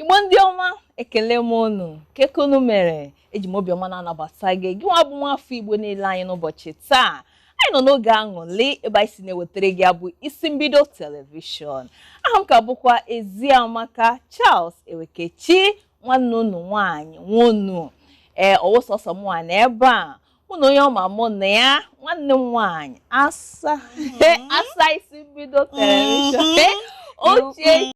Igbo ndị ọma, ekele m unu. Keke unu mere? Eji m obiọma na-anabata gị, gị nwa bụ nwa afọ Igbo niile anyị. N'ụbọchị taa, anyị nọ n'oge aṅụlị ebe anyị si na-ewetara gị abụ Isi Mbido Television. Aha m ka bụkwa Eziamaka Charles Ewekechi, nwanne unu nwaanyị, nwa unu. Ee, ọwụ sọsọ mụnwa na ebe a, mụ na onye ọma mụ na ya, nwanne m nwaanyị, asa asa Isi Mbido Television ochie.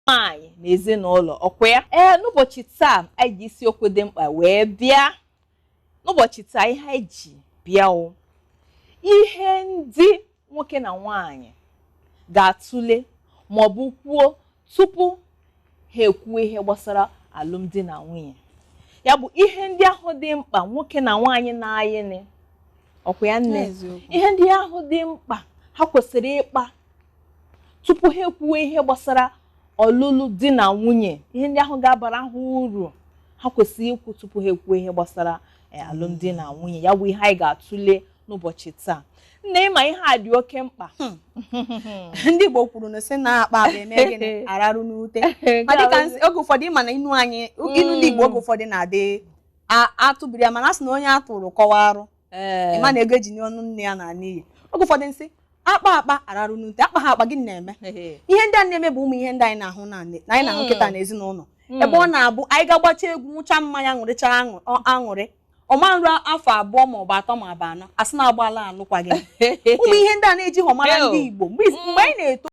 Nwaanyị na ezinụlọ ọkwa ya. Ee, n'ụbọchị taa anyị ji isiokwu dị mkpa wee bịa. N'ụbọchị taa, ihe anyị ji bịa o, ihe ndị nwoke na nwaanyị ga-atụle ma ọ bụ kwuo tupu ha ekwuo ihe gbasara alụmdi na nwunye, ya bụ ihe ndị ahụ dị mkpa nwoke na nwaanyị na-ayịnị ọkwa ya, nne, ihe ndị ahụ dị mkpa ha kwesịrị ịkpa tupu ha ekwuwe ihe gbasara ọlụlụ di na nwunye, ihe ndị ahụ ga-abara ha uru ha kwesịrị ikwu tupu ha ekwuo ihe gbasara alụmdi na nwunye, ya bụ ihe anyị ga-atụle n'ụbọchị taa. Nne, ịma ihe a dị oke mkpa. Ndị Igbo kwuru na sị na akpa akpa eme gịnị, ararụ n'ute. Ma dịka oge ụfọdụ, ịma na inu anyị, inu ndị Igbo, oge ụfọdụ na-adị atụbiri ya, mana a sị na onye atụrụ kọwa arụ, ịma na ego eji n'ọnụ nne ya na n'iyi. Oge ụfọdụ nsị akpa akpa ararụ n'ute, akpa ha akpa, gịnị na-eme? Ihe ndị a na-eme bụ ụmụ ihe ndị anyị na-ahụ na anyị na-ahụ kịta n'ezinụlọ, ebe ọ na-abụ anyị ga-agbacha egwu, nwụcha mmanya, ṅụrịcha aṅụrị, ọma nru afọ 2 maọbụ 3 maọbụ 4, asị na-agbala alụkwaghị. Ụmụ ihe ndị a na-eji họ mara ndị Igbo mgbe anyị na-eto.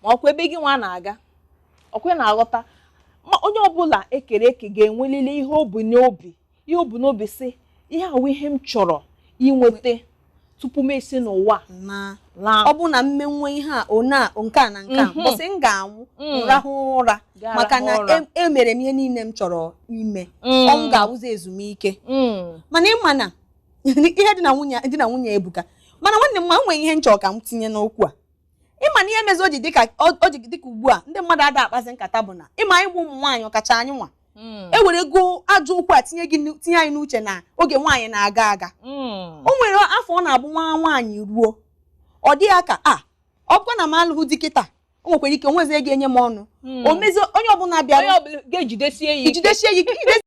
Ma ọkwa ebe gị nwa na-aga, ọkwa ị na-aghọta. Ma onye ọbụla ekere eke ga-enwelili ihe o bu n'obi, ihe o bu n'obi sị ihe awụ ihe m chọrọ inweta tupu m esi n'ụwa Na laa. ọ bụ na mmenwe ihe a, one a, nke a na nke a, mbọsị m ga-anwụ, rahụ ụra, maka na Ga-arahụ ụra. Emere m ihe niile m chọrọ ime, ọnwụ ga-awụzi ezumike. Mana ịma na ihe dị na nwunye, di na nwunye ebuka. Mana nwanne m, ma nwee ihe m chọrọ ka m tinye n'okwu a. Ịma na ihe mezi o ji dịka o ji dịka ugbu a ndị mmadụ ada akpazi nkata bụ na ịma anyị bụ ụmụ nwaanyị, ọkacha anyị nwa, e were go ajọ okwu a tinye gị tinye anyị n'uche na oge nwaanyị na-aga aga. O nwere afọ ọ na-abụ nwa nwaanyị ruo, ọ dị ya ka a ọ bụkwa na m alụghị di kịta, o nwekwara ike onwezi ga-enye m ọnụ. O mezi onye ọbụla bịara onye ọbụla ga-ejidesie ya ike. Ijidesie ya ike, ijide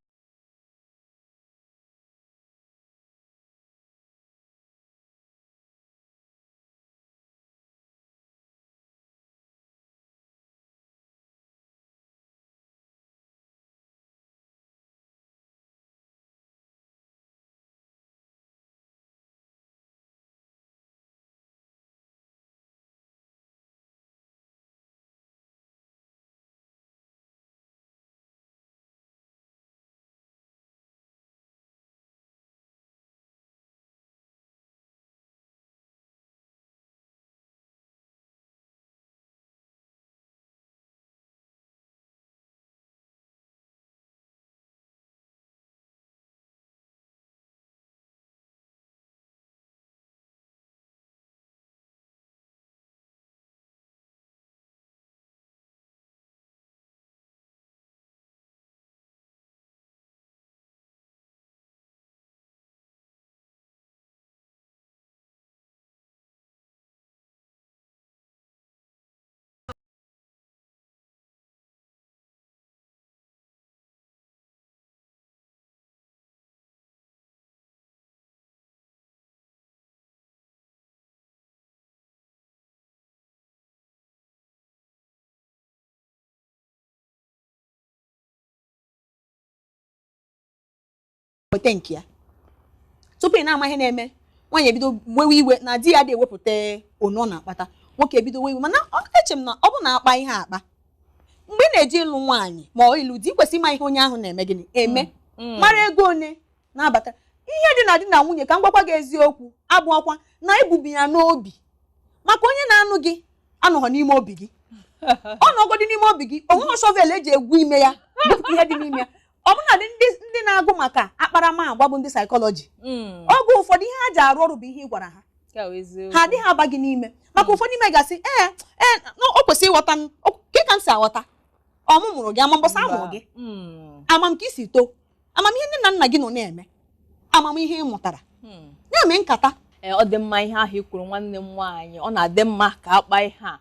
weta nke ya. Tupu ị na-ama ihe na-eme, nwaanyị ebido wewe iwe na di ya dị ewepụta onu ọ na-akpata, nwoke ebido wewe iwe. Mana eche m na ọ bụ na akpa ihe akpa mgbe ị na-eje ịlụ nwaanyị ma ọ ịlụ di, kwesị ịma ihe onye ahụ na-eme, gịnị eme, mara ego one na-abata. Ihe dị na di na nwunye, ka m gwakwa gị eziokwu, abụọkwa na ebubi ya n'obi, maka onye na-anụ gị anọghọ n'ime obi gị, ọ nọgodi n'ime obi gị, o nweghị shovel eji egwu ime ya bupụta ihe dị n'ime ya. Ọbụnadị ndị na-agụ maka akparamagwa bụ ndị saịkọlọji, oge ụfọdụ ihe ha ji arụ ọrụ bụ ihe ị gwara ha. Nke a bụ eziokwu. Ha adịghị aba gị n'ime, maka ụfọdụ ime gasị ee ee na o kwesịrị ịghọta ke ka m si aghọta ọmụ mụrụ gị, ama mbọsị amụrụ gị, amam ka i si too, amamihe nne na nna gị nọ na-eme, amamihe ị mụtara. Ya mee nkata. Ee, ọ dị mma ihe ahụ i kwuru, nwanne m nwaanyị. Ọ na-adị mma ka akpa ihe a.